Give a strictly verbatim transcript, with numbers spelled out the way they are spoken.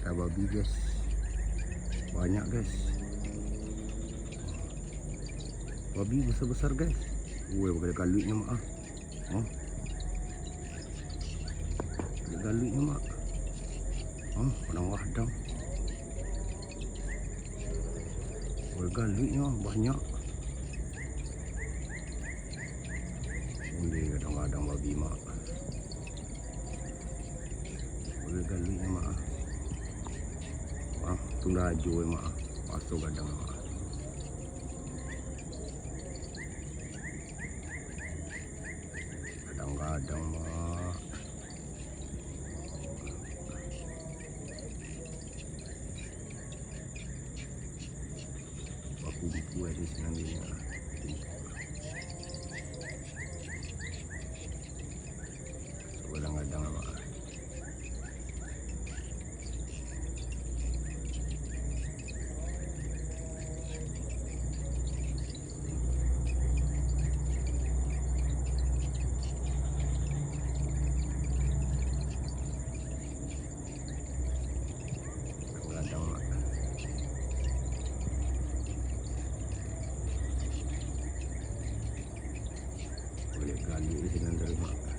Ada babi, guys. Banyak, guys. Babi besar-besar, guys. Woi, bagagik galuiknyo, Mak, ah. Hah? Bagagik galuiknyo, Mak. Hah? Padang gadang. Bagagik galuiknyo banyak. Uleh gadang-gadang babi, Mak. Uleh galuiknyo, Mak. Wah, tunda ajo, Mak. Paso gadang, Mak. Gadang-gadang, Mak. Bakumpua di sinan, Mak. Gadang-gadang, Mak. Gadang, Mak. Bagagik galuik di sinan tadi, Mak.